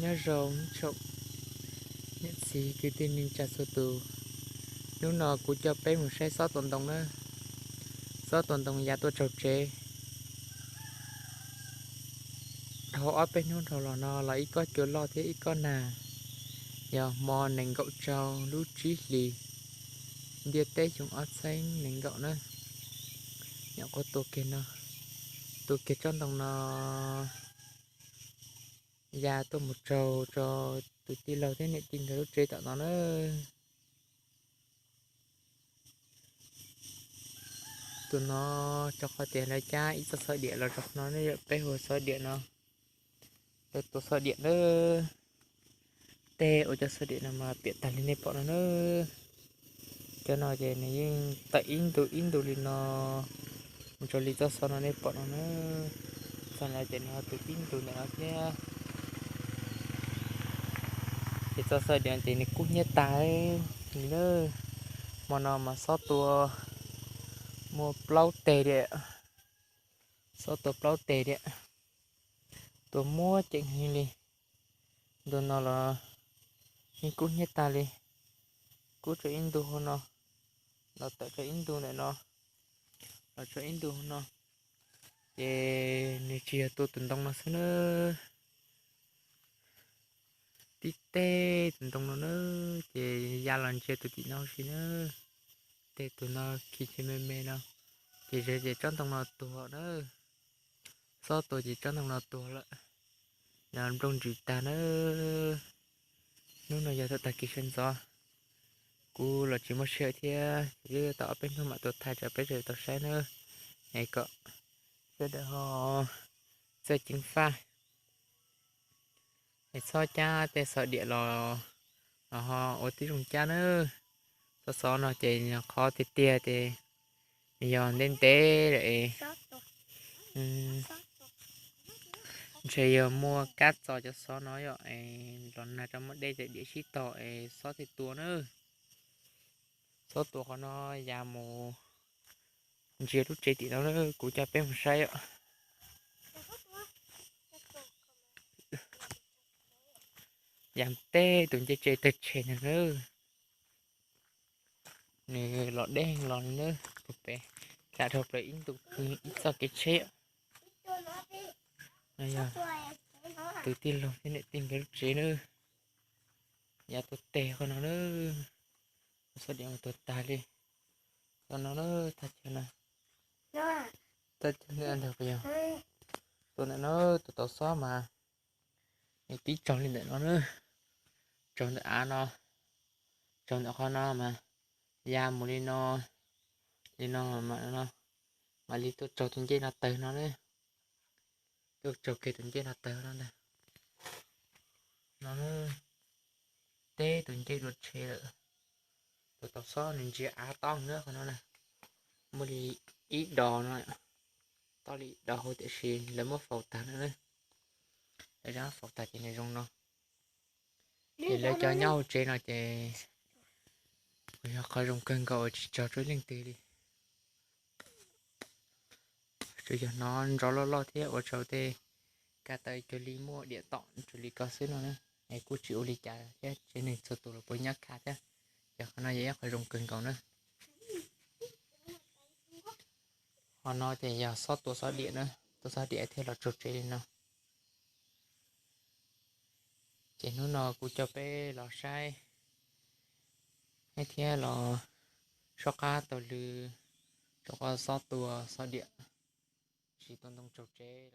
Nyob zoo tsoom niam txiv kwv tij neej tsa txhua tus, hnub no kuv coj peb mus saib xob tua ntoo na. Xob tua ntoo ya tuaj tsaug tsev. Dhau ob peb hnub dhau los no los ib kob cua loj thiab ib kob nag, yog hmo nees nkaum rau lub tsib hlis, ntiaj teb xyoo ob txhiab nees nkaum na. Nyuam qhuav tua kiag no, tua kiag tsob ntoo no ya tuaj mus tsaug rau tus tij laug thiab niam tij nkawd lub tsev tom no na. Tus no rau qhov tias lawv cab ib txoj xov diam los rau no ne, yog peb hu xov diam no, lawv tua xov diam na. Tej ua cov xov diam no mas piam tag li nej pom no na. Cov no ces nws yeej tawm ib ntu ib ntu li no mus rau li txoj xov no nej pom no na. Txoj no ces nws ho tus ib ntu ntawm no thiab. Ces txoj xov diam ces nws kub hnyiab tag li na. Hmo no mas xob tua muaj plaub teg diam, xob tua plaub teg diam, tua muaj ceem heev li. Ntu no los yeej kub hnyiab tag li, kub rau ib ntu hauv no, los tawm rau ib ntu ntawm no, los rau ib ntu hauv no. Ces nws tsis yog tua tus ntoo no xwb na, tib teg tus ntoo no na, ces ya los ntsia tus tim no huv si na. Tej tus no khi tsis me me no, ces zem ces tsob ntoo no tuag na. Xob tua ces tsob ntoo no tuag lawm, nplooj ntsws tag na. Hnub no yog thaum tag kis sawv ntxov, kuv los tsis muaj sij hawm thiab, ces twb tau ob peb hnub mam tuaj thaij rau peb sawv daws tau saib na. Es kom sawv daws ho txawj ceev faj, es txhob cab tej xov diam los, los ho ua tib zoo cab na. Txoj xov no ces qhov tiag tiag ces nws yog ntev ntev lawm es ntshe yog muaj kab txo cov xov no yom, es los nag rau muaj dej ces diam sib tog es xob thiaj tua na. Xob tua qhov no ya mus ntsia lub tsev tim no na, kuv coj peb mus saib os. Ya teb tus ncej tsev tawg tshem ntag na. Nws los deb los li na, pem lam dhau plaws ib ntu ib txoj kev tsheb. No yog tus tij laug thiab niam tij nkawd lub tsev na. Ya tuag teg qhov no na, xob diam mus tuag tag li. Qhov no na, thaj chaw no, thaj chaw ntawd puas yog, tus ntawm no tus tau xob mas nws pib tsaug li ntawm no na, tsaug ntawm av no, tsaug ntawm qhov no mas ya mus li no, li no, mam li tuaj tsaug tus ncej no tawg no na, tuaj tsaug kiag tus ncej no tawg no ntag. No teb tus ncej dua tshev lawm. Tus tau xob nws ntsia av tob na qhov no na, muaj li ib dos no, tob li ib dos hauv tiam sis lawv muab faus tag no na. Lawv zab faus tag ces nws zoo no. Ces lawv cov nyob hauv tsev no ces kuj yog qhov zoo kawg nkaus uas tsis tsaug rau ib leej twg li. Tsuas yog hnov nrov loj loj thiab ua rau tej kaj tawv cuag li muaj diam tom tsuas li ko xwb no na. Es kuj tsis ua li cas thiab, tsev neeg txhua tus los puas nyob kaj thiab. Yog qhov no yog ib qho zoo kawg nkaus na. Qhov no ces yog xob tua xob diam na, tua xob diam thiaj los tsaug tsev li no. Ces hnub no kuv coj peb los saib thiab los soj qab taug lw rau qhov xob tua xob diam tsis tua ntoo tsaug tsev.